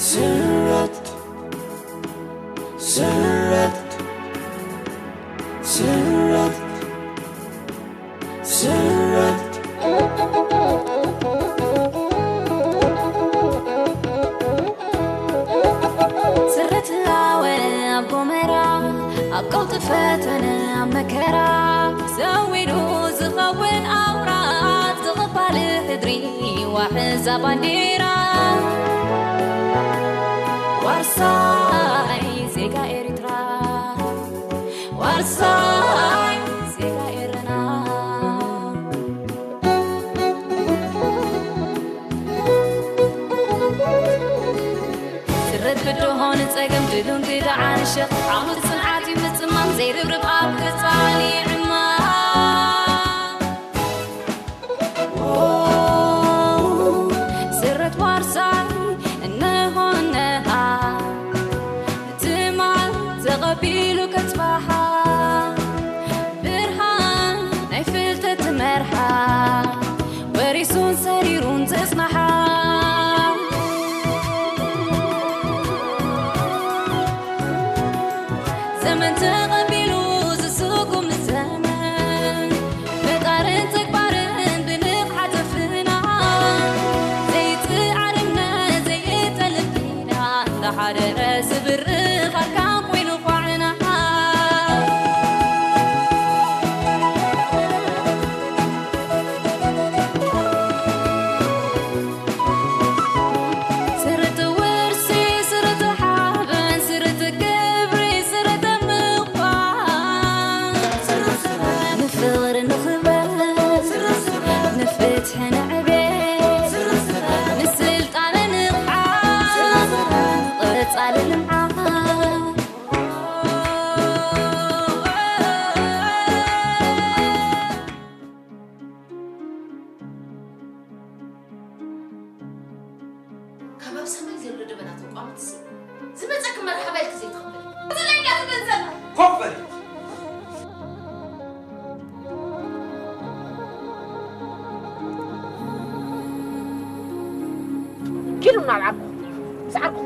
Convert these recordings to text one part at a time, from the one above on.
ስረት ስረት ስረት ስረት ስረት ኣወ ኣብ ጎመራ ኣብ ቀውጢ ፈተነ ኣብ መከራ ሰዊዱ ዝኸውን ኣውራ ዝቕባል ህድሪ ዋሕዛ ባንዴራ ዋርሳይ ዜጋ ኤርትራ ዋርሳይ ዜጋ ኤረና ስረት ብድሆ ንጸገም ድሉን ግዳዓን ሸኽ ዓውዲ ጽንዓት እዩ ምጽማም ዘይርብርብ ኣብ ቀጻሊ ዕማም ስረት ዋርሳይ እነሆ እነሃ ትማል ተቐቢሉ ከጽባሓ ብርሃን ናይ ፍልጠት መርሓ ወሪሱን ሰሪሩን ዘጽናሓ ዘመን ተቐቢሉ ዝስጉም ዘመን ፈጣርን ተግባርን ብንቕሓት ዘፍና ዘይትዓርነ ዘይጠልብ ኪዳን እንዳሓደረ ዝብርኽ ኣርካን ኮይኑ ኳዕና ስርት ውርሲ ስርት ሓበን ስርት ክብሪ ስርት ምዃን ንፍቕሪ ንኽበር ንፍትሒ ንዕቤት ንስልጣነ ንቕሓት ንቐጻሊ ልምዓት ካብ ኣብ ሰማይ ዘሎ ደበናትን ቋምትሲ ዝመጸኪ መርሓባ ኢልኪ ዘይትኽበሪ። እዚ ለኛ ትብል ዘላ። ኮፍ በል። ኪዱ ናብ ዓርኩ። ምስ ዓርኩ።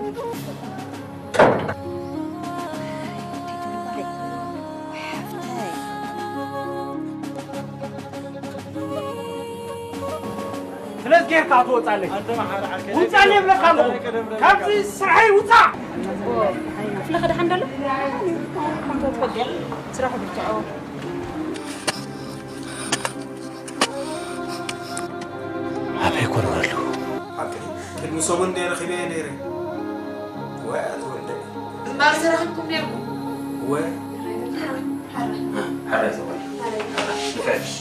ስለዚ ጌርካ ትወጻለይ። ውጻለይ እብለካ ኣለኹ። ካብዚ ስርሐይ ውጻእ። ፍለኸ ደሓን ደሎ? ስራሑ ብርትዖ። ኣበይ ኮን ኣለዉ? ኣብ ቅድሚ ሰሙን እንደ ረኺበ ነይረ። ወይ ኣቶ ወልደ። ግንባር ተረኺብኩም ነይርኩም? ወይ። ሓራይ። ሓራይ ተባለ። ንፍዕሽ።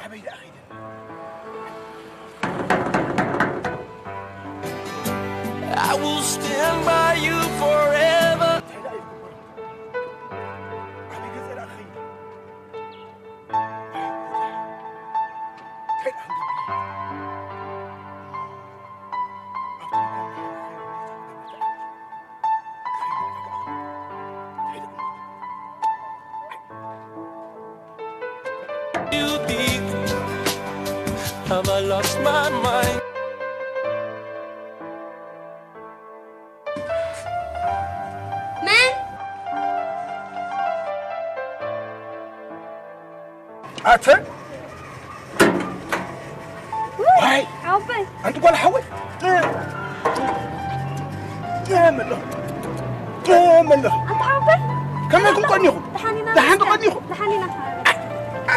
ኣበይ ደኣ ኸይደ? I will stand by you forever. እንታይ ደኣ እዩ ዝግበር? ኣበይ ገጸ ደኣ ክኸይድ? እንታይ ደኣ ክገብር? You think have I lost my mind? መን? ኣተ ዋይ ዓባይ ኣንቲ ጓል ሓወይ። ጥም ኣለኹ። ጥም ኣለኹ። ኣንታ ዓባይ ከመይ ኢኹም ቀኒኹም? ደሓን ኢና ደሓን ተቐኒኹም? ደሓን ኢና።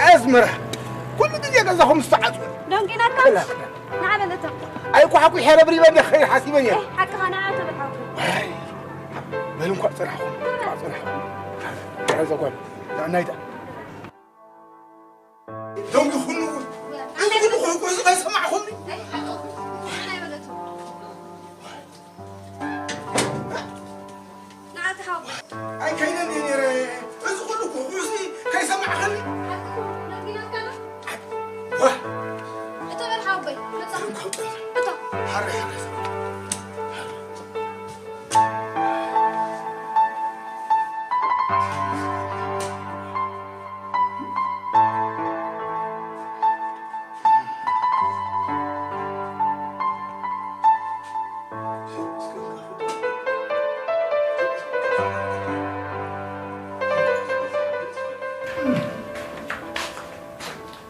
ኣዝመራ ኩሉ ግዜ ገዛኹም ዝተዓጽወ። ደንጊናካ? ንዓ በለቶ። ኣይኳሓኩ ይሐረብሪበ እንደ ኸይር ሓሲበ እየ። ሓቅኻ ንዓ ተበል ሓውኩ። ዋይ በል እንኳዕ ጸናሕኹም። እንኳዕ ጸናሕኹም። ኣዛ ጓል ንዕናይታ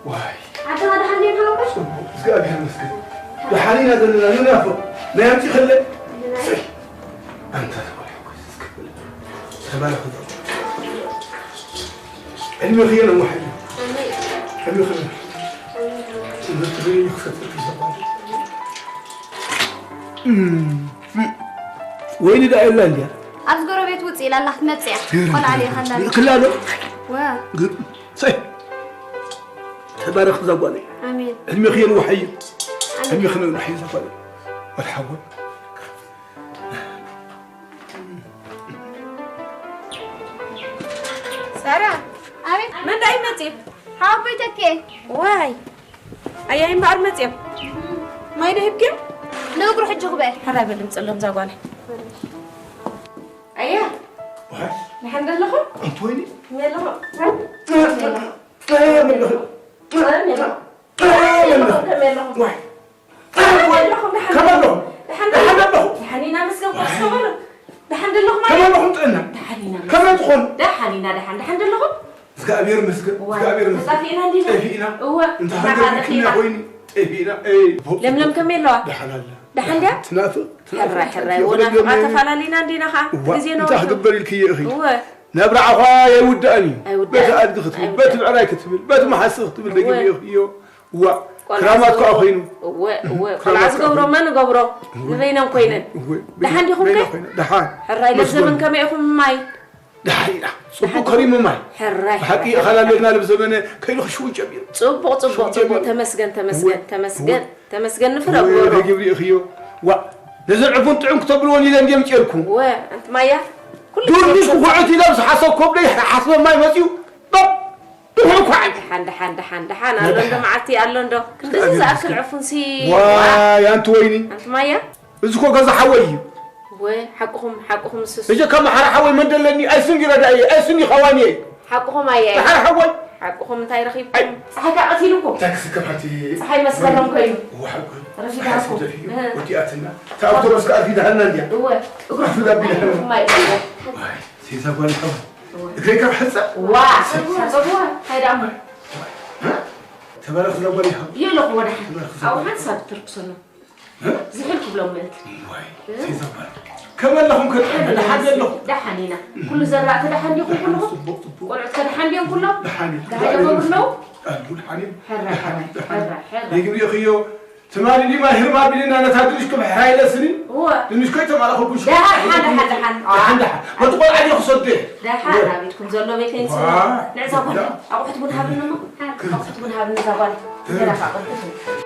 ዋይ። ኣንታ ደሓን ዲኻ ሓወቦይ? ጽቡቕ፣ እግዚኣብሔር ይመስገን። ደሓን ኢና ዘለና፣ ንናፍቕ። ናይ ኣምጺ ከለ? ናይ ሰይ። ኣንታ ተባረኽ፣ ተባረኽ። ዕድሜኺ የነውሐሉ። ኣሜን። ዕድሜኺ የነውሐሉ። ኣሜን። ትምህርቲ ይኽፈትልኪ ዘባል። እም፣ ወይኒ ደኣ የላ እንድያ? ኣብዚ ጎረቤት ውጽእ ኢላ ኣላ ክትመጽእ እያ። ይርክላ። ቆልዓ ልኢኻ ኣላ። ይርክላ ዶ? ወ። ግ-፣ ሰይ። ተባረኽ እዛ ጓለይ። ኣሜን። ዕድሜኺ የንውሓዮ። ኣሜን። ዕድሜኺ የንውሓዮ እዛ ጓለይ። መርሓባ። ሳራ። ኣቤት። መን ደኣ ይመጽእ? ሓወቦይ ተኬ። ዋይ። ኣያ እምበኣር መጽዮም። ማይ ዶ ሂብክዮም? ንእግሩ ሕጂ ክበ። ሕራይ በል ምጽሎም እዛ ጓለይ። ኣያ። ዋይ። ደሓን ዶ ኣለኹም? ኣንቲ ወይኒ? ከመይ ኣለኹም? ከመይ ኣለኹም? ከመይ ኣለኹም? ከመይ ኣለኹም? ዋይ። ከመይ ኣለኹም? ደሓን ከመይ ኣለኹም? ደሓን ደሓን ኣለኹም? ደሓን ኢና መስገን ቆስ ከመይ ኣለኹም? ደሓን ዶ ኣለኹም? ከመይ ኣለኹም ጥዕና? ደሓን ኢና ከመይ መስገን። ትኾኑ? ደሓን ኢና፣ ደሓን፣ ደሓን ዶ ኣለኹም? እግዚኣብሔር ይመስገን፣ ዋይ፣ እግዚኣብሔር ይመስገን። ተጣፊእና እንዲና? ጠፊእና። እወ፣ እንተ ሃገር እናኻለፍ ክና ኢና። ኮይኒ፣ ጠፊእና። ኤይ፣ ቦ-፣ ለምለም ከመይ ኣለዋ? ደሓን ኣላ። ደሓን ድያ? ትናፍቕ፣ ትናፍቕ፣ ሕራይ፣ ሕራይ፣ ትናፍቕ። ወናፍቓ ለምለም። ተፈላለና እንዲና ኸዓ። እዋ፣ ግዜ እንታይ ነዊሑ። ክግበር ኢልክዮ ኢኺ? እወ። ናብራ ዓኻ ኣይውዳእን እዩ። ኣይውዳእን። በቲ ኣድጊ ክትብል፣ ኣይውዳእን። በቲ ብዕራይ ክትብል፣ በቲ እወ። መሓሲ ክትብል፣ እወ። ደጊም ኢኺዮ። ዋ፣ ቆልዓ ክራማት ከኣ ዝገብሮ-፣ ኮይኑ። እወ፣ እወ፣ ቆልዓ ክራማት ከኣ ዝገብሮ ኮይኑ። መን እገብሮ? እወ። ንበይነን ኮይነን። እወ፣ ደሓን ዲኹም በይና ከ? ኮይና። ደሓን። ሕራይ መስገን። ለዘበን ከመይ ኢኹም ማይ? ደሓን ኢና። ጽቡቕ ደሓን ከሪሙ ዲኹም? ማይ። ሕራይ፣ ብሓቂ ሕራይ፣ ይኸላለልና ሕራይ። ለብዘበነ ከይሉ ክሽውን ጀሚሩ። ጽቡቕ፣ ጽቡቕ፣ ሽውን ጽቡቕ። ጀሚሩ። ተመስገን፣ ተመስገን፣ እወ፣ ተመስገን። እወ። ተመስገን ንፍረ እወ፣ እግበሮ። ረጊብ ርኢኽዮ። ዋ፣ ነዘን ዕፉን ጥዑም ክተብልወን ኢለ እንድየ ምጽኤልኩም። እወ፣ ኣንቲ ማያ፣ ኩሉ ድንሽ ግዜ ክኹዕት ኢለ ምስ ሓሰብ ኮብለይ ሓስበ ማይ መጽዩ። ዶብ! ድሕሪ እኳ ዓቢ። ደሓን፣ ደሓን፣ ደሓን፣ ደሓን፣ ኣሎ እንዶ ደሓን። መዓልቲ ኣሎ እንዶ። ክንድዚ እግዚኣብሔር ዝኣክል ይመስገን። ዕፉንሲ፣ ዋይ፣ ኣንቲ ወይኒ። ኣንቲ ማያ? እዚ እኮ ገዛ ሓወይ እዩ። ወ፣ ሓቅኹም፣ ሓቅኹም፣ ንሱስ። እጀ ካብ መሓራ ሓወይ መን ደለኒ? ኣይስን ይረዳእየ፣ ኣይስን ይኸዋንየ። ሓቅኹም ኣየ። መሓራ ሓወይ። ሓቅኹም እንታይ ረኺብኩም? ኣይ። ፀሓይ ከዓ ቀቲሉ እኮ። እንታይ ክስከም ሓንቲ? ፀሓይ መስከረም ኮይኑ። እዋ ሓቂ። ረፊዳኩም። ፀሓይ ስደፊ እዩ። እህ። ወዲኣትና። እታ ኣውቶቡስ ከዓ ኣርፊዳሃልና እንድያ። እወ። እግሩ ኣርፊዳ ኣቢላ። ኣይ፣ እማ ይበልዎ። ዋይ፣ ሴዛ ጓል ሓወይ። እግረይ ካብ ሕጻ? ዋ፣ ሓጸብዋ፣ እንታይ ደኣ እሞ? ተባረኽ እዛ ጓል ይሃብ። ይእለኹ ወደ ሓ-፣ ተባረኽ እዛ ኣብኡ ጓል። ሓንሳብ ትርክሰሎም። እ? ዝሕል ክብሎም ምእንቲ። ዋይ፣ እ? ሴዛ ጓል። ከመይ ኣለኹም ከ? ደሓን ኢና፣ ደሓን ኣለኹም? ደሓን ኢና። ኩሉ ዘራእቲ ደሓን ዲኹም ደሓን፣ ኩልኹም? ጽቡቕ፣ ጽቡቕ። ቆልዑት ከ ደሓን ድዮም ኩሎም? ደሓን እዩ። ደሓን እዮም ኣለዉ? ኣሉ ደሓን እዩ። ሕራይ፣ ደሓን፣ ሕራይ፣ ደሓን። ሕራይ፣ ሕራይ። ይግብኡ ክዮ ትማሊ ዲማ ሂርማ ቢልና ነታ ድንሽ ክምሕራ ኢለ ስኒ። እወ። ድንሽ ከይተማረኸልኩ ሽኮር ደሓን፣ ደሓን፣ ደሓን። ደሓን፣ ደሓን። በቲ ቆልዓ ድየ ክሰዶ እየ። ደሓን፣ እወ። ኣብ ኢድኩም ዘሎ ቤተይ ንስኒ። ዋ። ንዕዛ ጓል፣ ኣቑሑት ቡን ሃብኒ እሞ። ክብር። ኣቑሑት ቡን ሃብኒ እዛ ጓል። ክብር። እንጀራ ከዓ ቅድም።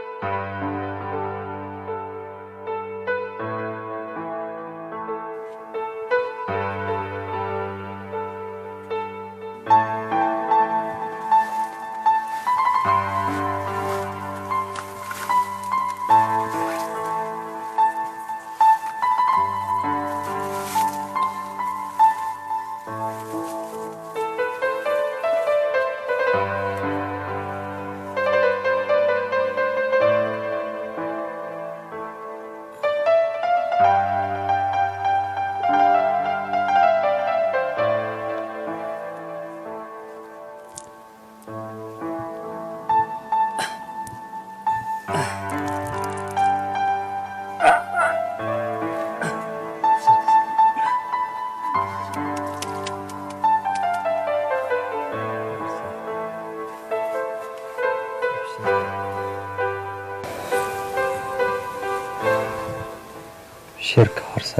ሽር ክሓርሳ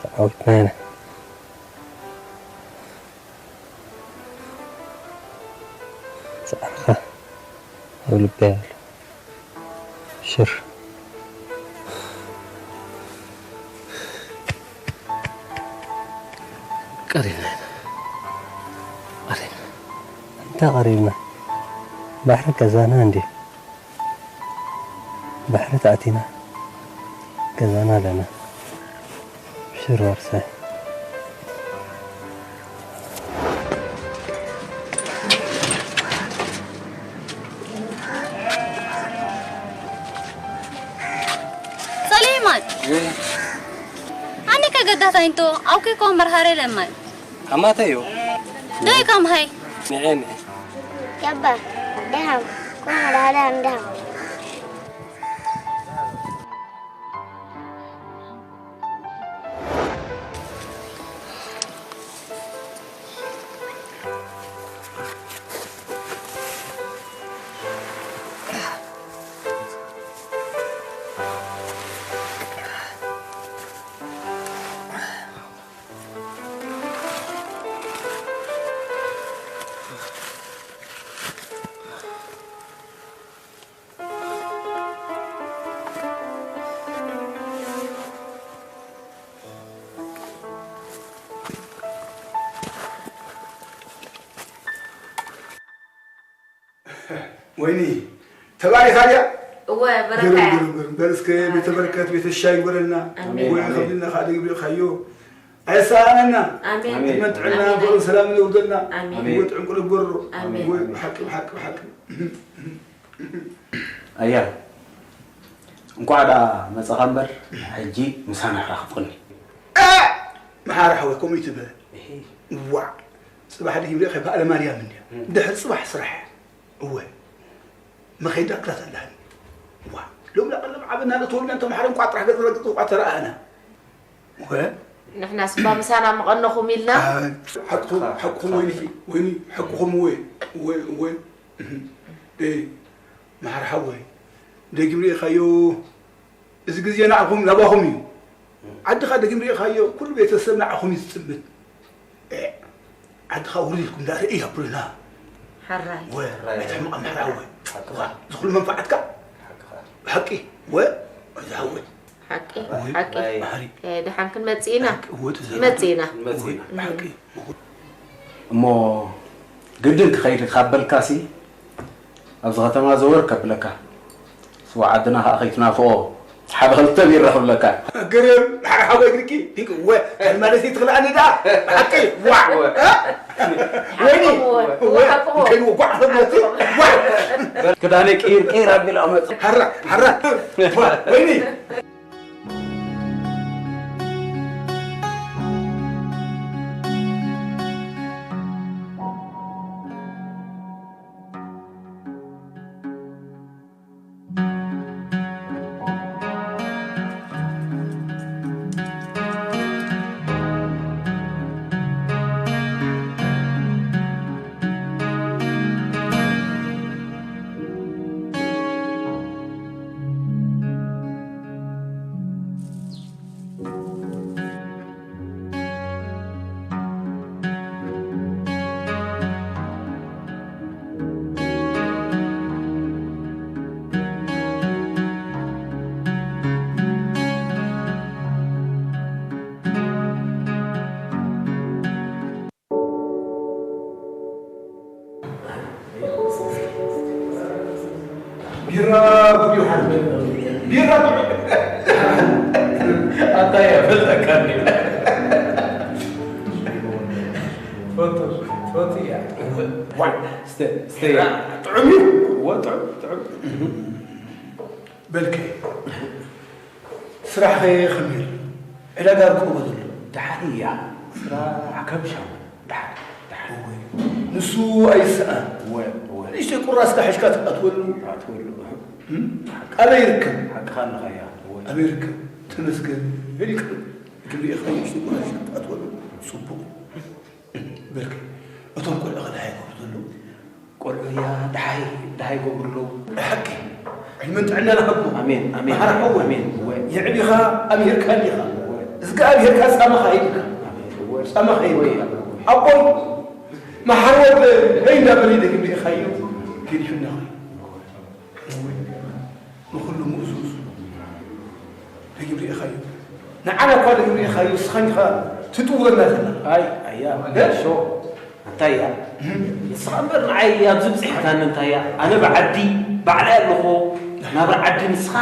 ተዓዊትና ኢና። ጻዕርኻ ኣብ ልበይ ኣሎ። ሽር። ቀሪብና ኢና። ቀሪብና። እንታይ ቀሪብና? ባሕሪ ገዛና እንድዩ። ባሕሪ ተኣቲና ገዛና ኣለና። ሽር ዋርሳይ። ሰሌማን! ኣነ ከገዳታ ኢንቶ ኣውኬ ኮ መርሃሬ ለማይ። ኣማተዮ? ዶይ ካም ሃይ? ንኤ ንኤ። ያባ ደሃም ኮነ ዳሃ ደሃም ደሃም። ወይኒ ተባሪኻ ድያ? እወ፣ በረካ ግርም እያ። ግርም ግርም። በል እስከ ቤተ በረከት ቤተ ሻይ ይግበረልና። ኣሜን። ወይ ኣሜን። ከብልና ካደ ግብርካዮ ኣይሰኣነና። ኣሜን። ኣሜን። ዕድመን ጥዕና ኣሜን። ፍቅርን ሰላምን ይውርደልና። ኣሜን። ወይ ጥዕንቁ ልበሮ። ኣሜን። ወይ ብሓቂ ብሓቂ ብሓቂ። ኣያ እንኳዕ ደኣ መጻኻ እምበር ሕጂ ምሳና ራኸብኩኒ። እ! መሓራ ሓወይ ከምኡ ይትበል። እሂ። ዋዕ ጽባሕ ድሂም ሪእኸ በዓለ ማርያም እንድያ። እም። ድሕሪ ጽባሕ ስራሕ እያ። እወ። መኸይዳ ክላት ኣለሃኒ። ዋ ሎም ላቐለም ዓበና ለተወልዳ እንተ መሓረ እንኳ ጥራሕ ገጽ ረግጽ እኳ ተረኣና። ወ ንሕናስ እባ ምሳና ምቐነኹም ኢልና። ሓቅኹም ሓቅኹም ወይኒ ወይኒ ሓቅኹም ወይ ወይ ወይ እ መሓር ሓወይ ደጊም ርኢኻዮ። እዚ ግዜ ናዕኹም ናባኹም እዩ። ዓድኻ ደጊም ርኢኻዮ ኩሉ ቤተሰብ ናዕኹም እዩ ዝጽብት። ዓድኻ ውርድ ኢልኩም ዳኣ ርእይ ኣቡልና። ሓራይ። ወ ኣይትሕምቕ ኣምሓራዊ። ሓቅኻ። ዝኹሉ መንፋዓትካ ሓቅኻ። ሓቂ ወ ኣይትሃወ። ሓቂ ወይ ሓቂ። ናይ ማህሪ። እ፣ ደሓን ክንመጽእ ኢና። ሓቂ እወ ትዘራብ። መጽእ ኢና። መጽእ ኢና። ሓቂ። እሞ ግድን ክኸይድ ካብ በልካሲ ኣብዚ ከተማ ዘወር ከብለካ። ስዋ ዓድና ከኣ ከይትናፍቖ ሓደ ክልተ ቢራ ክብለካ። ግርም ሓሓወ ግርኪ ዲንክ ወ ማለት ይትኽልኣኒ ዳ ሓቂ ዋ ወይኒ ወ ከይወጓዕ ክብለቲ ዋ ክዳነ ቀይር ቀይር ኣቢላ መጽ ሓራ ሓራ ወይኒ ቢራ ጉድ ይኹን። ቢራ ጉድ። ኣታ እያ ፈልጠካ እንዴ? ትፈቱ፣ ትፈቱ እያ። ዋይ፣ ስተ፣ ስተ። ቢራ ጥዑም እዩ። እወ፣ ጥዑም፣ ጥዑም። በልከ። ስራሕ ኸ ከመይ ኣሎ? ዕዳጋ ርክቦ ዘሎ? ደሓን እያ። ስራሕ ከም ሻሙ። ደሓን፣ ደሓን። እወ። ንሱ ኣይሰኣን። እወ፣ እወ። ንእሽተይ ቁራስ ዳሕሽካ ትኣትወሉ። ትኣትወሉ። እም? ኣበይ ይርከብ? ሓቅኻ ኣለኻ እያ። እወ። ኣበይ ይርከብ? ተመስገን። በል ይቅር። ግን ርኢኻ ንእሽተይ ቁራስ ዳሕሽካ ትኣትወሉ። ጽቡቕ። በልከ። እቶም ቆልዑ ኸ ደሃይ ይገብሩ ዘለዉ? ቆልዑ እያ ደሃይ፣ ደሃይ ይገብሩ ኣለዉ። ብሓቂ ዕድመን ጥዕናን ይሃብኩም። ኣሜን፣ ኣሜን። መሓሪ ሓወይ። ኣሜን። እወ። የዕቢኻ ኣምሂርካ እንዲኻ። እወ። እዝግኣብሄርካ ጻማኻ ሂብካ። ኣሜን። እወ። ጻማኻ ሂብካ። እወ። ኣቦይ መሓሪ ወደ ሄይ እንዳበለ ይደግም ርኢኻዮ። ገዲፍና ኸይ። እወ። ንኹሉ ምእዙዝ ደጊም ርኢኻዮ። ንዓና እኳ ደጊም ርኢኻዮ፣ ንስኻ እንዲኻ ትጥውረና ዘለኻ። ኣይ፣ ኣያ፣ እ? ሾ፣ ኣንታይ እያ? እም? ንስኻ እምበር ንዓይ ኣብዚ ብጽሕካኒ እንታይ እያ? ኣነ ብዓዲ ባዕለይ ኣለኹ፣ ናብራ ዓዲ ንስኻ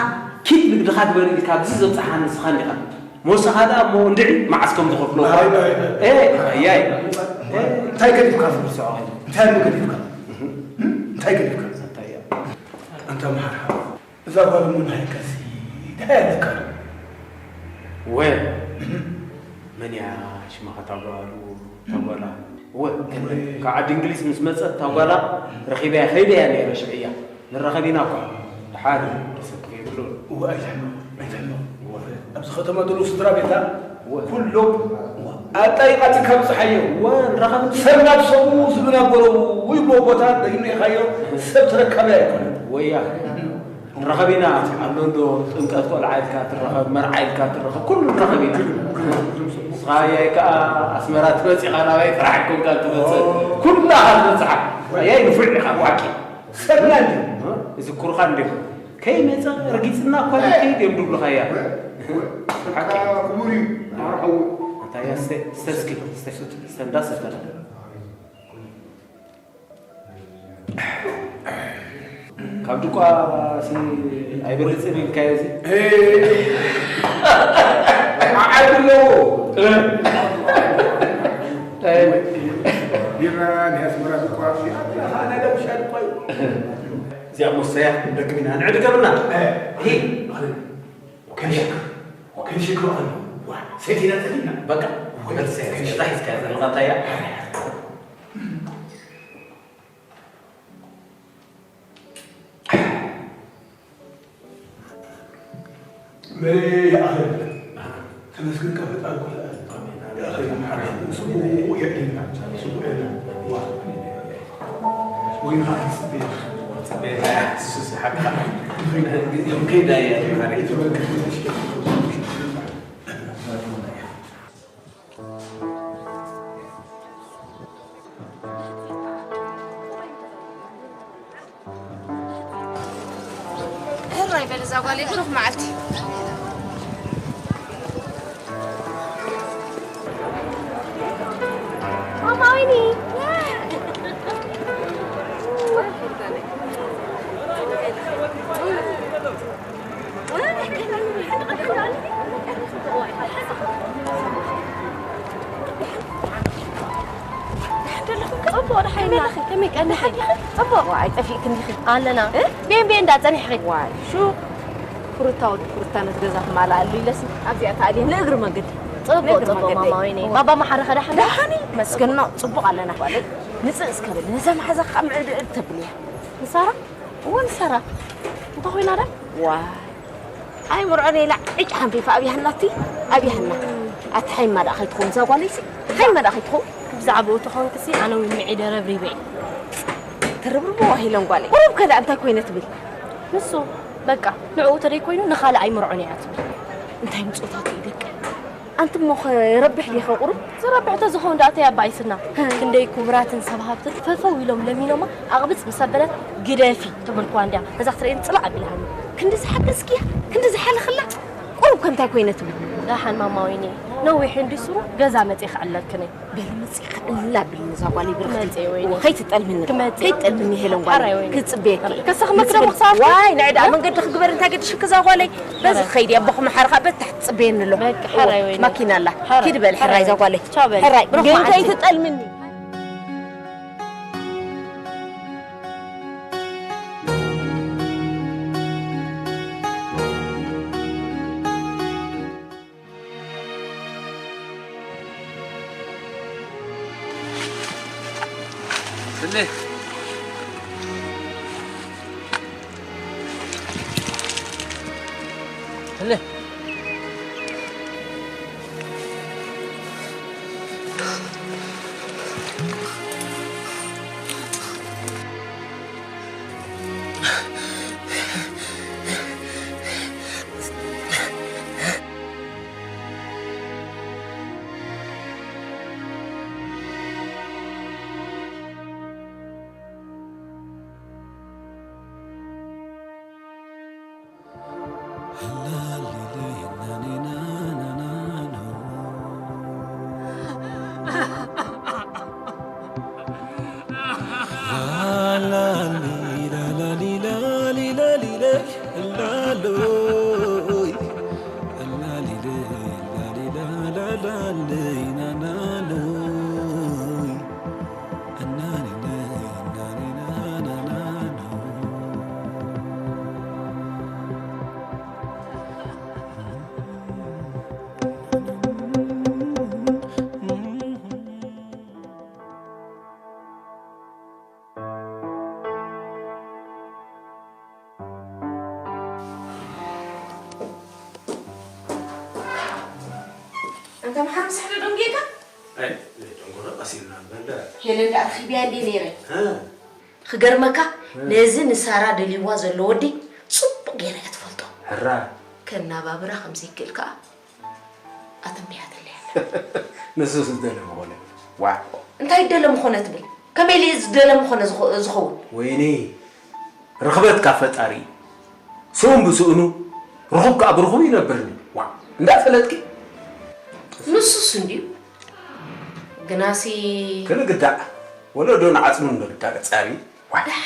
ኪድ ንግድኻ ግበር ኢልካ ኣብዚ ዘብጽሓኒ ንስኻ እንዲኻ። ሞሳኻ ደኣ እሞ እንድዒ መዓስ ከም ዝኸፍሎ። ኣይ፣ ኣይ፣ ኣይ። ኤ፣ ኣያይ። እንታይ ገዲፍካ? ስርዖ። እንታይ ገዲፍካ? እም? እንታይ ገዲፍካ? እንታይ እያ? ኣንታ መሓርሓ። እዛ ጓል እሞ ናይካሲ እንታይ ኣለካ? ወ እህ። መን እያ ሽማ እታ ጓሉ፣ እታ ጓላ? እወ፣ ካብ ዓዲ እንግሊዝ ምስ መጸት እታ ጓላ ረኺበያ ከይደያ ነይረ ሽዕያ። ንራኸብ ኢና እኳ። ደሓር ሰብ ከይብሉ። እወ፣ ኣይትሕመቕ፣ ኣይትሕመቕ። ኣብዚ ከተማ ዘለዉ ስድራ ቤታ እወ። ኩሎም ኣጣይቓ ትካብ ጸሓዮ። እወ፣ ንራኸብ እንጂ። ሰብ ናብ ሰብኡ ዝብናበሮ ይብሎ ቦታ ደይነኻዮ ሰብ ተረካቢ ኣይኮነን። ወያ። ንራኸብ ኢና። ኣሎ እንዶ ጥምቀት ቆልዓ ኢልካ ትራኸብ፣ መርዓ ኢልካ ትራኸብ፣ ኩሉ ንራኸብ ኢና። ንስኻ ያይ ከኣ ኣስመራ ትመጽእ ኢኻ፣ ናባይ ጥራሕ ኮንካ ትመጽእ። ኩላ ኢኻ ትበጽሓ። ያይ ንፉዕ ኢኻ ብሓቂ። ሰብና እንድዩ። ይዝክሩኻ እንድዮም። ከይመጸ ረጊጽና እኳ ንከይድ እዮም ድብሉኻ እያ። ሓቂ። ክቡር እዩ። ኣርሓው። እንታይ እያ? ስተ-፣ ስተ እስኪ፣ ስተ-፣ ስተ-፣ እንዳሰተ። ካብ ድቋ ሲ ኣይበልጽን ኢልካዮ እዚ? ዓቢ ኣለዎ። ቢራ ናይ ኣስመራ ድቋ፣ ኣነ ለብሻ ድቋ እዩ። እዚኣ መስተያ ክንደግም ኢና። ንዕድገምና። ሂ። ወከልሽክ፣ ወከልሽክ በቐሉ። ዋ፣ ሰቲና ጸሊና። በቃ፣ ወከልሰያ፣ ከዛ ሒዝካያ ዘለኻ እንታይ እያ? መሬ ይኣኽል። ተመስገን ካብ ፈጣሪ ኩሉ። ይኣኽል። ስሙ የዕልና። ስሙ የዕልና። ዋ። ወይንኻ ክትጽበ። ጽበ። ሱስ ሓቅኻ። ግዜኦም ከይዳ እያ። ሕራይ በል እዛ ጓለይ፣ ብሩኽ መዓልቲ። ማማ ወይኒ። ጽቡቕ፣ ደሓን ኢኺ? ጽቡቕ። ዋይ፣ ጠፊእክን ዲኺ? ኣለና። እ? ቤን ቤን እንዳ ጸኒሕኺ? ዋይ፣ ሹቕ። ኩርታ ወዲ ኩርታ ነቲ ገዛ ክማልኣሉ ኢለሲ ኣብዚኣ ተኣልየ ንእግሪ መንገዲ። ጽቡቕ፣ ንእግሪ ጽቡቕ መንገዲ። ማማ ወይኒ። ባባ መሓረ ኸ ደሓን? ደሓን እዩ። መስገን ነው። ጽቡቕ ኣለና። ንጽእ እስከ በሊ። ነዛ መሓዛ ከዓ ምዕድ እድ ተብልያ። ንሳራ? እወ፣ ንሳራ። እንታይ ኮይና ዳ? ዋይ። ኣይ፣ መርዖ ሌላ ዕጭ ሓንፊፋ ኣብያህና እቲ ኣብያህና። ኣቲ ሓይማ ደኣ ከይትኸውን እዛ ጓለይሲ? ሓይማ ደኣ ከይትኸውን? ብዛዕባኡ ተኾንክሲ ኣነ እውን ምዒደ ረብሪበ እየ። ተረብርቦ ዋሂለን ጓለይ። ቁሩብ ከ ደኣ እንታይ ኮይነ ትብል? ንሱ፣ በቃ፣ ንዕኡ ተደይ ኮይኑ ንኻልእ ኣይምርዖን እያ ትብል። እንታይ ምጾታት እዩ ደቂ? ኣንቲ እሞ ኸ የረብሕ ዲኸ ቁሩብ? ዝረብሕ ተዝኸውን ደኣ ተይ ኣባኢስና። ህ። ክንደይ ክቡራትን ሰብ ሃብትን ፈፈው ኢሎም ለሚኖማ ኣቕብጽ ምስ ኣበለት ግደፊ ተበልኩዋ እንድያ። ነዛ ክትርእየኒ ጽላእ ኣቢላሃኒ። ክንዲ ዝሓገዝክያ፣ ክንዲ ዝሓለኽላ፣ ቁሩብ ከ እንታይ ኮይነ ትብል? ደሓን ማማ ወይኒ፣ ነዊሕ እንዲ ስሩ ገዛ መጺእ ክዕለልክን እየ። በሊ መጺእ ክዕልል ኣብልኒ እዛ ጓለይ ብርኽቲ። መጺእ ወይኒ። እወ፣ ከይትጠልምኒ፣ ክመጽእ። ከይትጠልምኒ ሄለን ጓለይ። ሓራይ ወይኒ። ክጽበየኪ እየ። ከሰኽመኪ ዶ ክሳብ? ዋይ፣ ንዕዳ መንገዲ ክግበር እንታይ ገድሽኪ እዛ ጓለይ? በዚ ሓራይ። ኸይዲ ኣቦኹም ሓርኻ በታሕ ትጽበየኒ ኣሎ። በቃ፣ እወ፣ ሓራይ ወይኒ። ማኪና ኣላ። ሓራይ። ኪድ በል፣ ሓራይ። ሕራይ እዛ ጓለይ። ቻው በል። ሕራይ። ብሩኽ ግን መዓልቲ። ከይትጠልምኒ። ስሕዶ ደንጌጋ? ኣይ ደንጎረ ቀሲልና በለ ሄለን ደኣ ረኺብያ እንዴ ነይረ። እ ክገርመካ ነዚ ንሳራ ደልይዋ ዘሎ ወዲ ጽቡቕ ገይራ እያ ትፈልጦ። ሕራ ከናባብራ ከም ዘይክእል ከኣ ኣተንቢያትለይ ኣላ። ንሱስ ዝደለ ምኾነ ዋ እንታይ ደለ ምኾነ ትብል? ከመይ ኢሉ ዝደለ ምኾነ ዝኸ- ዝኸውን? ወይኒ ርኽበት ካብ ፈጣሪ እዩ። ስኡን ብስእኑ ርኹብ ከዓ ብርኹብ ይነብርኒ ዋ እንዳፈለጥኪ ንሱስ እንድዩ ግናሲ ክንግዳዕ ወለዶ ንዓፅሙ ንግዳዕ ፃሪ ዋ ደሓ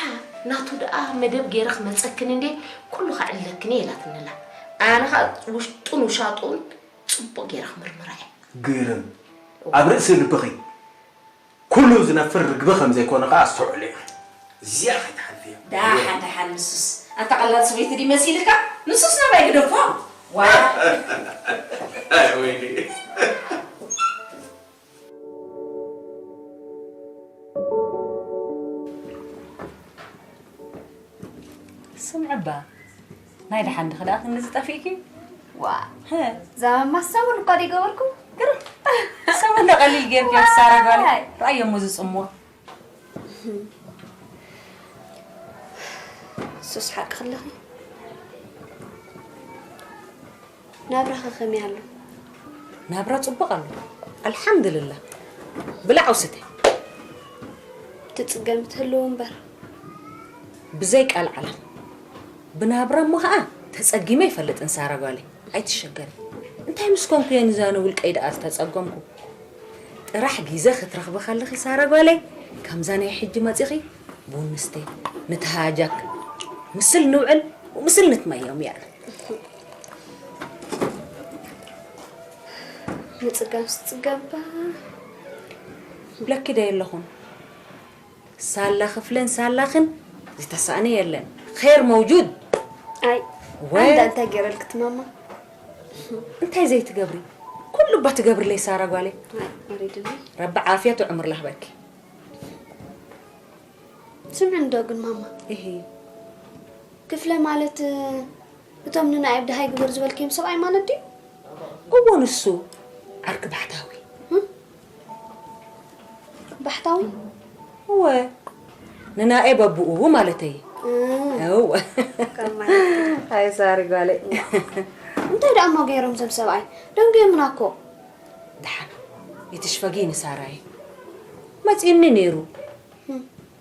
ናቱ ደኣ መደብ ገይረ ክመፀክን እንዴ ኩሉ ከዕልለክን እየ ኢላትንላ ኣነ ከዓ ውሽጡን ውሻጡን ፅቡቅ ገይረ ክምርምራ እየ ግርም ኣብ ርእሲ ልብኺ ኩሉ ዝነፍር ርግቢ ከም ዘይኮነ ከዓ ኣስተውዕሉ ኢኺ። እዚኣ ከይትሓልፍያ። ደሓን ደሓን ንሱስ ኣታ ቀላል ሰበይቲ ድዩ መሲልካ? ንሱስ ናባይ ግደፎ። ዋ ኣይ ወይኒ። ስምዕባ ናይ ደሓን ድኺ ደኣ ክንዲ ዝጠፊእኪ ዋ ህ ዛማማ ሰሙን እኳ ደይገበርኩ ግርም ሰሙን ዶ ቀሊል ጌርኪ ትሳራ ጓል ረኣዮ እሞ ዝጽምዋ ሱስ ሓቂ ክለኺ ናብራኸ ከመይ ኣሎ ናብራ ጽቡቕ ኣሎ ኣልሓምድልላ ብላዕ ውስተ ትጽገም ትህልው እምበር ብዘይ ቃል ዓለም ብናብራ እሞ ኸኣ ተጸጊመ ይፈልጥን ሳራ ጓለይ ኣይትሸገሪ እንታይ ምስ ኮንኩ እየ ንዛነ ውልቀይ ደኣ ዝተጸገምኩ ጥራሕ ግዜ ክትረኽቢ ከለኺ ሳራ ጓለይ ከምዛ ናይ ሕጂ መጺኺ ቡን ንስተ ንተሃጃክ ምስል ንውዕል ምስል ንትመዮም ያለ ምጽጋም ስጽገባ ብለኪ ዶ የለኹን ሳላ ክፍለን ሳላኽን ዝተሳእነ የለን ኸይር መውጁድ ኣይ ወይ ኣንዳ እንታይ ገይረልክት ማማ እንታይ ዘይትገብሪ ኩሉ እባ ትገብርለይ ሳራ ጓለይ ኣይ ወሪድኒ ረቢ ዓፍያ ትዕምር ላህበኪ ስምዒ እንዶ ግን ማማ ኢሂ ክፍለ ማለት እቶም ንናይ ኣብ ድሃይ ግበር ዝበልክዮም ሰብኣይ ማለት ድዩ እዎ ንሱ ዓርኪ ባሕታዊ ባሕታዊ እወ ንናኤ በብኡ ማለተይ እወ ኣይ ሳሪ ጓለይ እንታይ ደኣ እሞ ገይሮም ዘም ሰብኣይ ደንጉዮምና እኮ ደሓን ይትሽፈጊ ንሳራይ መፂኒ ነይሩ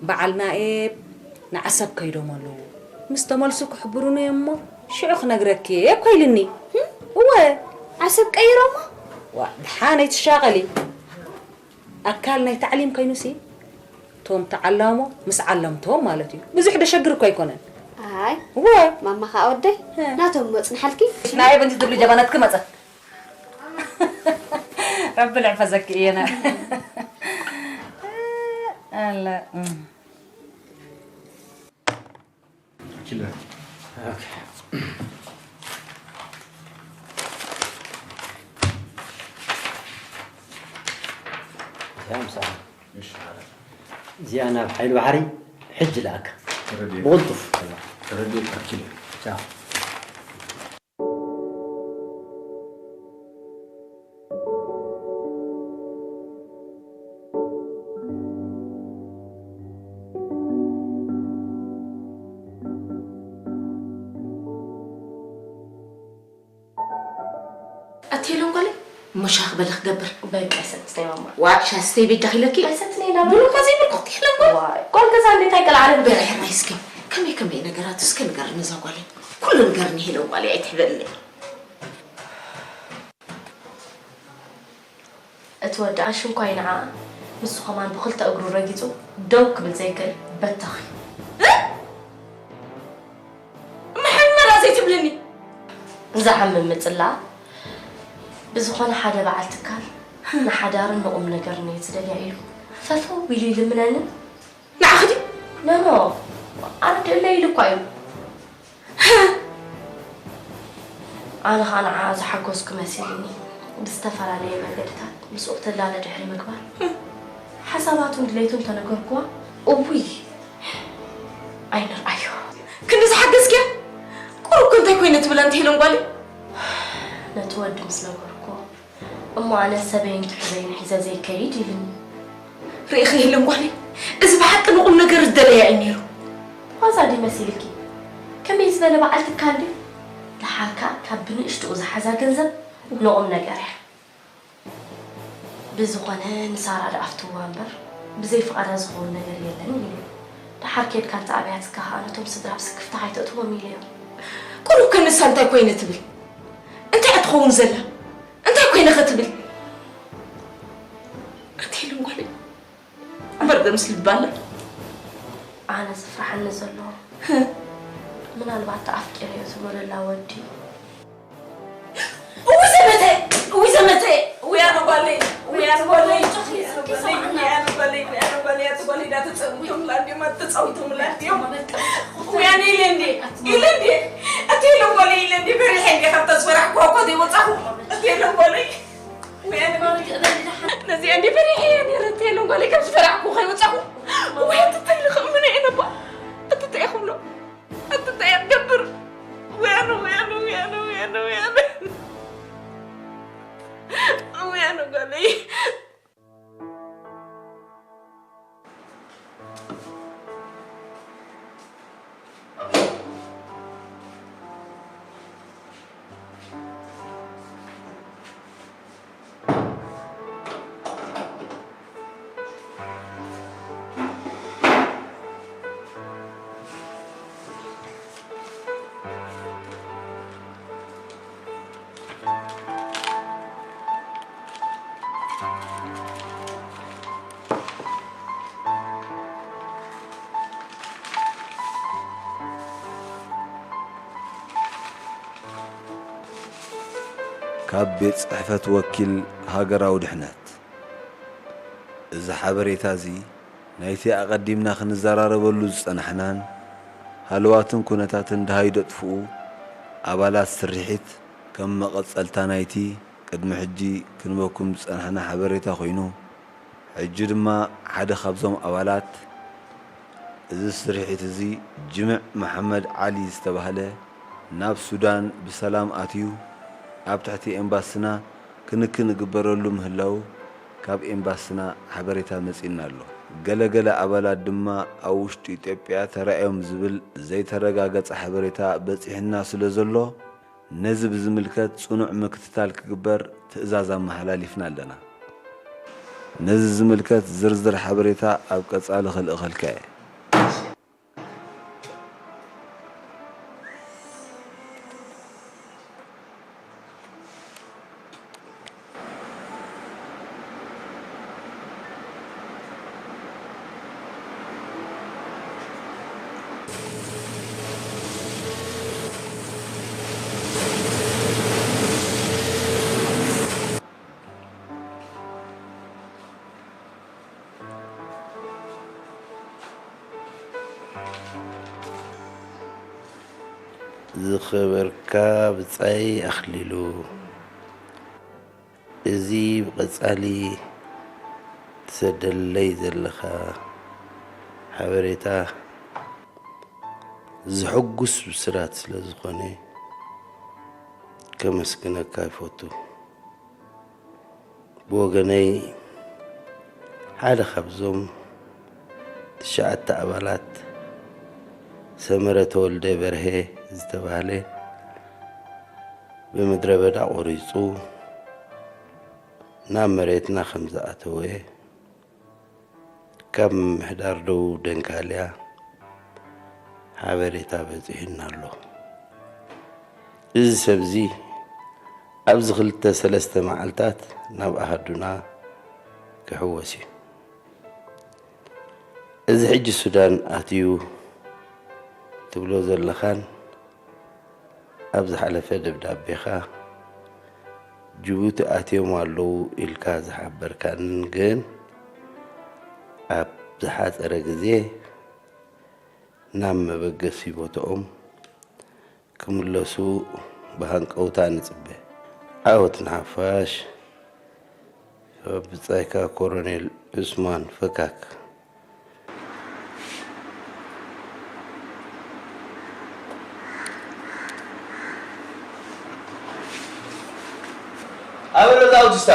በዓል ናኤብ ንዓሰብ ከይዶም ኣለዉ ምስ ተመልሱ ክሕብሩኒ እዮም እሞ ሽዑ ክነግረኪ እኮ ኢልኒ እወ ዓሰብ ቀይሮሞ ዋ ደሓን ኣይትሻቐሊ ኣካል ናይ ታዕሊም ከይኑሲ ቶም ተዓላሞ ምስ ዓለምቶም ማለት እዩ ብዙሕ ደሸግር እኮ ኣይኮነን ኣይ እወ ማማ ከዓ ወደይ ናቶም መፅንሓልኪ ናኤብ እንት ትብሊ ጀባናትኪ መፀት ረቢ ልዕፈዘኪ እየና ኣለ Kilo. እዚኣ ናብ ሓይሊ ባሕሪ ሕጂ ለኣካ ብቕልጡፍ ተረዲእካ ኪሎ ቻው ኣቲ ሄለን ጓለይ እሞ ሻኽ በሊ ክገብር በቃ ኣይሰትነይ ማማ ዋ ሻስተይ ቤጃ ኺለኪ ኣይሰትነይ ናብ ብሉ እኳ ዘይብልኩ ሄለን ጓል ዋይ ጓል ገዛ እንዴት ኣይቀልዓለን በርሕራይ እስኪ ከመይ ከመይ ነገራት እስከ ንገርኒ እዛ ጓለይ ኩሉ ንገርኒ ሄለን ጓለይ ኣይትሕበልኒ እቲ ወዲ ኣሽንኳይ ንዓኣ ንሱ ኸማን ብኽልተ እግሩ ረጊጹ ደው ክብል ዘይክእል በተኽ እዩ። መሐመዳ ዘይትብልኒ ዝዓምም ምጽላእ ብዝኾነ ሓደ በዓል ትካል ንሓዳርን ንቑም ነገርን እየ ዝደልያ ኢሉ ፈፈው ኢሉ ይልምነንን ንዓኽዲ ኖኖ ኣረድእለይ ኢሉ እኳ እዩ ኣነ ኸኣ ንዓኣ ዝሓጎስኩ መሲሉኒ ብዝተፈላለየ መንገድታት ምስኡ ክትላለ ድሕሪ ምግባር ሓሳባቱን ድሌቱን ተነገርኩዋ እውይ ኣይንርኣዮ ክንዲ ዝሓገዝክያ ቁሩብ እንታይ ኮይነ ትብል ኣንቲ ሄለን ጓለይ ነቲ ወዲ ምስ ነገርኩዎ እሞ ኣነ ሰበይን ትሕዘይን ሒዘ ዘይከይድ ኢሉኒ። ርኢኺ የለን ጓለይ፣ እዚ ብሓቂ ንቁም ነገር ዝደለያ እዩ ነይሩ። ዋዛ ድዩ መሲልኪ? ከመይ ዝበለ በዓል ትካል ድዩ? ደሓር ከኣ ካብ ብንእሽትኡ ዝሓዛ ገንዘብ ንቁም ነገር እያ። ብዝኾነ ንሳራ ደኣ ኣፍትዋ እምበር ብዘይ ፍቓዳ ዝኸውን ነገር የለን ኢሉ። ደሓር ኬድካ እንተ ኣብያትካ ከኣ ነቶም ስድራ ኣብ ስክፍታ ከይተእትዎም ኢለዮም። ቁሩብ ከ ንሳ እንታይ ኮይነ ትብል? እንታይ እያ ትኸውን ዘላ? እንታይ ኮይነ ከ ትብል? ኣንተ የለን ጓለይ፣ እምበር ዶ ምስ ልባ ኣላ? ኣነ ዝፍርሓኒ ዘሎ፣ ምናልባት ኣፍቂረዮ ትብሎ ዘላ ወዲ። እውይ ዘመተ፣ እውይ ዘመተ፣ እውይ ኣነ ጓለይ፣ እውይ ኣነ ጓለይ፣ እውይ ኣነ ጓለይ፣ እውይ ኣነ ጓለይ፣ እውይ ኣነ ጓለይ፣ ኣቲ ጓለይ፣ ዳ ተጸዊቶምላ እንድዮም፣ ኣቲ ተጸዊቶምላ እንድዮም። እውይ ኣነ ኢለ እንድየ፣ ኢለ እንድየ፣ ኣቲ የለን ጓለይ፣ ኢለ እንድየ፣ በሪሐ እንድየ፣ ካብታ ዝፈራሕኩዋ እኮ ዘይወጻኹ፣ ኣቲ የለን ጓለይ። ነዚኣ እንዲ በሪሐ እየ ነይረ፣ እንተ የለን ጓለይ፣ ካብ ዝፈራሕኩ ከይወጻኹ። ወይ፣ ኣቲ እንታይ ኢለ ክእምኖ እየ ነባ? ኣቲ እንታይ እየ ክብሎ? ኣቲ እንታይ እየ ክገብር? ወይ ኣነ፣ ወይ ኣነ፣ ወይ ኣነ፣ ወይ ኣነ፣ ወይ ኣነ። ወይ ኣነ ጓለይ። ካብ ቤት ጽሕፈት ወኪል ሃገራዊ ድሕነት። እዚ ሓበሬታ እዚ ናይቲ ኣቐዲምና ክንዘራረበሉ ዝጸናሕናን ሃለዋትን ኩነታትን ደሃዩ ደጥፍኡ ኣባላት ስርሒት ከም መቐጸልታ ናይቲ ቅድሚ ሕጂ ክንበኩም ዝጸናሕና ሓበሬታ ኮይኑ፣ ሕጂ ድማ ሓደ ካብዞም ኣባላት እዚ ስርሒት እዚ ጅምዕ መሓመድ ዓሊ ዝተባህለ ናብ ሱዳን ብሰላም ኣትዩ ኣብ ትሕቲ ኤምባስና ክንክን ይግበረሉ ምህላዉ ካብ ኤምባስና ሓበሬታ መጺእና ኣሎ። ገለ ገለ ኣባላት ድማ ኣብ ውሽጢ ኢትዮጵያ ተራእዮም ዝብል ዘይተረጋገጸ ሓበሬታ በጺሑና ስለ ዘሎ፣ ነዚ ብዝምልከት ጽኑዕ ምክትታል ክግበር ትእዛዝ ኣመሓላሊፍና ኣለና። ነዚ ዝምልከት ዝርዝር ሓበሬታ ኣብ ቀጻሊ ክልእኸልካ እየ። ዝኸበርካ ብጻይ ኣኽሊሉ፣ እዚ ብቐጻሊ ትሰደለይ ዘለኻ ሓበሬታ ዘሐጉስ ብስራት ስለ ዝኾነ ከመስግነካ ይፈቱ። ብወገነይ ሓደ ካብዞም ትሽዓተ ኣባላት ሰመረ ተወልደ በርሄ ዝተባህለ ብምድረ በዳ ቆሪጹ ናብ መሬትና ከም ዝኣተወ ካብ ምምሕዳር ደቡብ ደንካልያ ሓበሬታ በጺሑና ኣሎ። እዚ ሰብዚ ኣብዚ ክልተ ሰለስተ መዓልታት ናብ ኣሃዱና ክሕወስ እዩ። እዚ ሕጂ ሱዳን ኣትዩ ትብሎ ዘለኻን ኣብ ዝሓለፈ ደብዳቤኻ ጅቡቲ ኣትዮም ኣለዉ ኢልካ ዝሓበርካንን ግን ኣብ ዝሓጸረ ግዜ ናብ መበገሲ ቦትኦም ክምለሱ ብሃንቀውታ ንጽበ። ዓወት ንሓፋሽ። ካብ ብጻይካ ኮሎኔል ዑስማን ፈካክ። ኣበሎ እዛ ኣውጅስታ።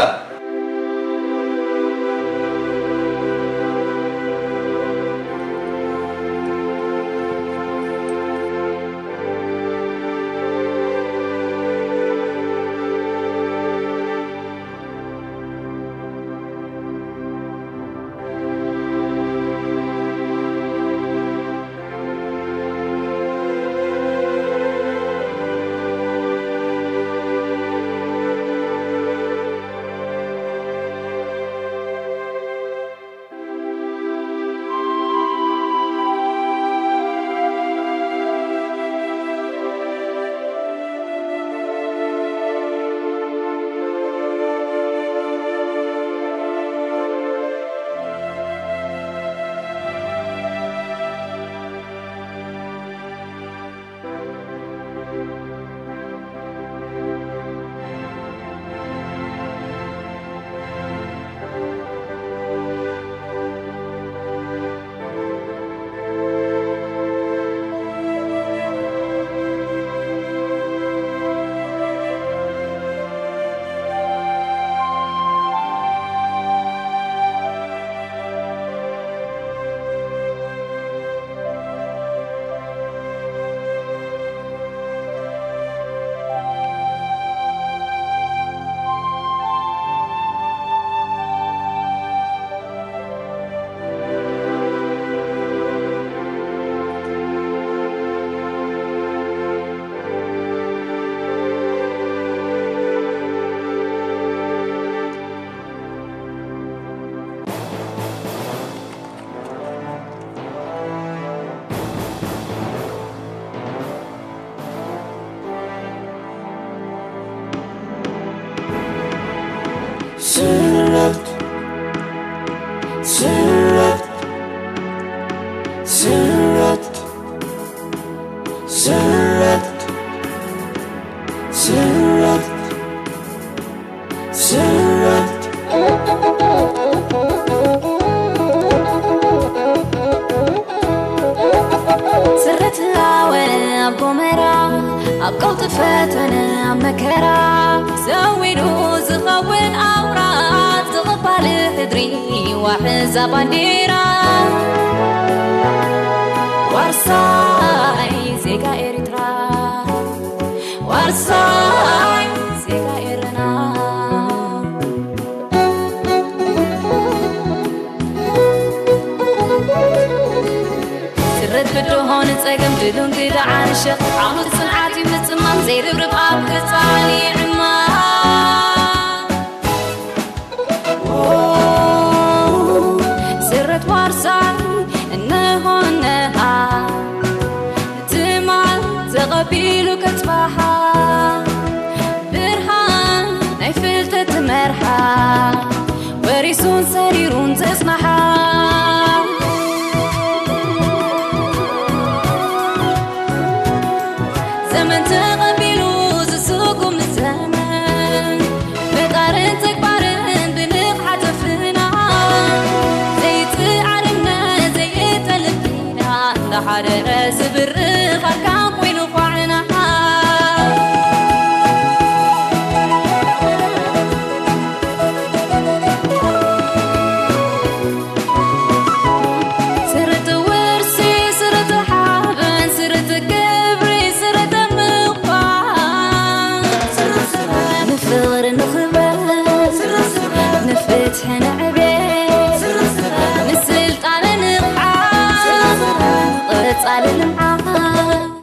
ስረት፣ ስረት፣ ስረት፣ ስረት፣ ስረት፣ ስረት። ስረት ሃወ ኣብ ጎመራ፣ ኣብ ቀውጢ ፈተነ ኣብ መከራ፣ ሰዊዱ ዝኸውን ኣውራ፣ ዝቕባል ሕድሪ ዋሕዛ ባንዴራ። ዋርሳይ ዜጋ ኤርትራ፣ ዋርሳይ ዜጋ ኤረና። ስረት ብድሆ ንጸገም ድሉን ግዳ ዓርሸ፣ ዓውዲ ጽንዓት እዩ ምጽማም፣ ዘይርብርብ ኣብ ህጻን ይዕማም። ስረት ዋርሳይ እንሆ እነሃ፣ ትማል ተቐቢሉ ከጽባሓ፣ ብርሃን ናይ ፍልጠት መርሓ፣ ወሪሱን ሰሪሩን ዘጽናሓ። ዘመን ተቐቢሉ ዝስጉም ዘመን፣ ብጣርን ተግባርን ብንቕሓት ኣፍና፣ ዘይጥዓርነት ዘይጠልብ ዲና፣ እንዳሓደረ ዝብርኽ ኣርካን ኮይኑ ኳዕና። ስርት ውርሲ፣ ስርት ሓበን፣ ስርት ክብሪ፣ ስርት ምዃን። ንፍቕሪ ንኽበር፣ ንፍትሒ